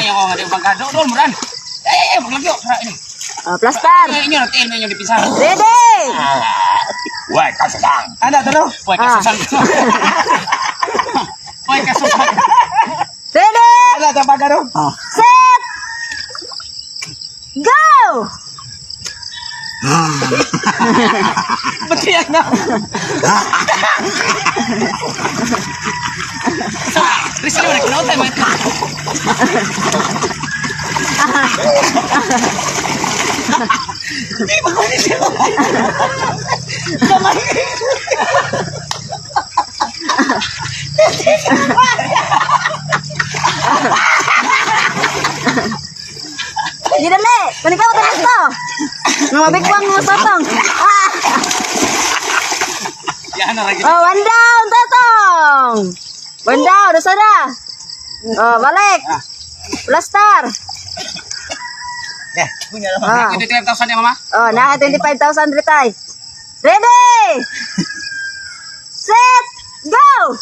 Ay, ako nga di bangkado dol mo ran. Ay, ay, ay, paglagyo. Para ini. Oh, plaster. Ay, inyo tiil ninyo dipinsa. Ready? Way kasusang. Ana, talo. Way kasusang. Way kasusang. Ready? Ana, tabaga no. Set! Go! Ba't yan na? Sa, Rizal mo na kinautay mo. Hindi, magkunin siya. Kamay. Di dali! Kunin ka mo tapos to! Mga bigwang mo totong! Ah! Yan na ra gyud. Oh, one down, Totong! One down, usa na! Oh, balik! Plaster! Eh, kunya naman. Ah. 25,000 niya, mama. Oh, na 25,000 ritay. Ready! Set! Go!